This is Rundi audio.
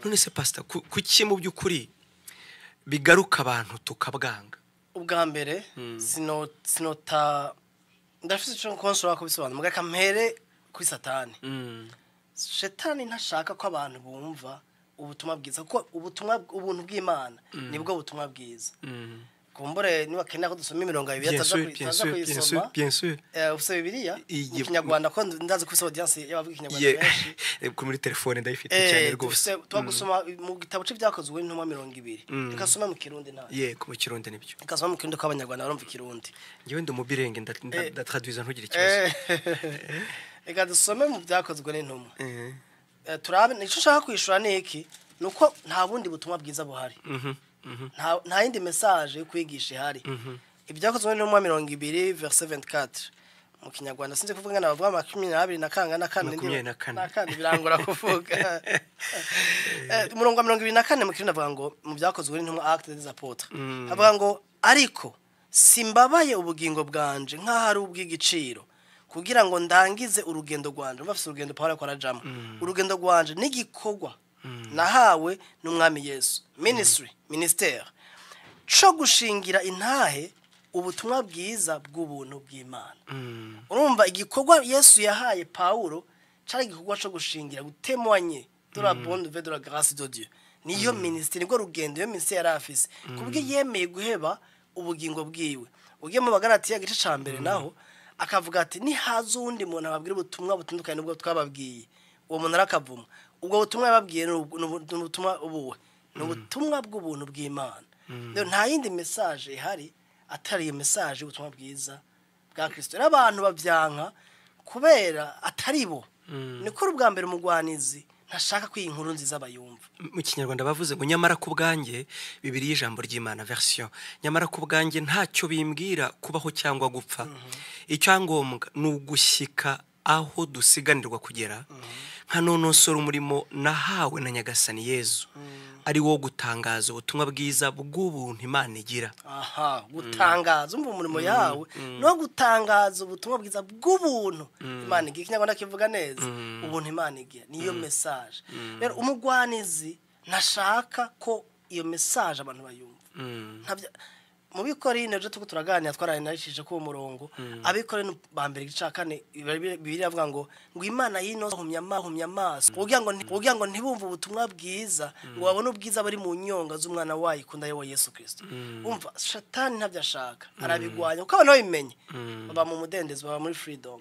None se pastor, kuki mu by'ukuri bigaruka abantu tukabwanga? Ubwa mbere sinota ndafise ico ko nshobora kubisobanura, muga kampere kuri Satani. Shetani ntashaka ko abantu bumva ubutumwa bwiza, kuko ubutumwa, ubuntu bw'Imana nibwo butumwa bwiza. Kumbure niba kenera ko dusoma imirongo ibiri, ataza kuyisoma. Bien sûr. Ufise Bibiliya mu Kinyarwanda? Ko ndazi ko ufise audience y'abavuga Ikinyarwanda benshi. Ko muri telefone ndayifite cyane rwose. Tuba gusoma mu gitabo c'Ibyakozwe n'Intumwa 20. Reka some mu Kirundi nta. Yego, mu Kirundi nibyo. Reka some mu Kirundi, ko Abanyarwanda barumva Ikirundi. Ngewe ndi umubirenge, ndatraduiza, ntugire ikibazo. Reka dusome mu Byakozwe n'Intumwa. Turabe nico nshaka kwishura. Ni iki? Nuko nta bundi butumwa bwiza buhari, nta yindi message yo kwigisha ihari. Ibyakozwe n'Intumwa 20 verset 24 mu Kinyarwanda. Sinzi kuvuga ngana bavuga 24 na kanga na kane. 24. Na kane birangora kuvuga. Umurongo wa 24 mu Kirundi avuga ngo, mu Byakozwe n'Intumwa, Actes des Apôtres, avuga ngo: "Ariko simbabaye ubugingo bwanje nk'aho ari ubw'igiciro, kugira ngo ndangize urugendo rwanje." Bafise urugendo Paul ariko arajamo. "Urugendo rwanje n'igikorwa nahawe n'Umwami Yesu," ministry, ministère, "co gushingira intahe ubutumwa bwiza bw'ubuntu bw'Imana." Urumva, igikorwa Yesu yahaye Paulo cari igikorwa co gushingira, gutémoigner de la bonne nouvelle de la grâce de Dieu. Niyo ministère, nibwo rugendo, iyo ministère yari afise, kubwo yemeye guheba ubugingo bwiwe. Ugiye mu Bagalatiya igice ca mbere naho akavuga ati: "Nihaza uwundi muntu ababwira ubutumwa butandukanye n'ubwo twababwiye, uwo muntu arakavuma." Ubwo butumwa yababwiye ni ubutumwa ubuhe? Ni ubutumwa bw'ubuntu bw'Imana. Rero nta yindi message ihari atari iyo message y'ubutumwa bwiza bwa Kristo. Rero abantu bavyanka kubera atari bo. Niko ubwa mbere umugwanizi ntashaka ko iyi nkuru nziza bayumva. Mu Kinyarwanda bavuze ngo: "Nyamara ku bwanjye," Bibiri y'Ijambo ry'Imana version, "nyamara ku bwanjye ntacyo bimbwira kubaho cyangwa gupfa. Icyangombwa ni ugushyika aho dusiganirwa kugera, nkanonosora umurimo nahawe na Nyagasani Yezu, ari wo gutangaza ubutumwa bwiza bw'ubuntu Imana igira." Aha, gutangaza, umva, umurimo yawe no gutangaza ubutumwa bwiza bw'ubuntu Imana igira. Ikinyarwanda kivuga neza, ubuntu Imana igira, niyo message. Rero umugwanizi ntashaka ko iyo message abantu bayumva. Mu Bikorino ejo tuko turaganira, twaranarishije ko uwo murongo, Abikorino ba mbere igice ca kane, Bibiliya avuga ngo Imana yino humya amaso kugira ngo ntibumve ubutumwa bwiza, ngo babone ubwiza buri mu nyonga z'umwana wayo ikunda, yo Yesu Kristo. Umva, Shatani ntabyo ashaka, arabigwanya, kuko abantu babimenye baba mu mudendezo, baba muri freedom.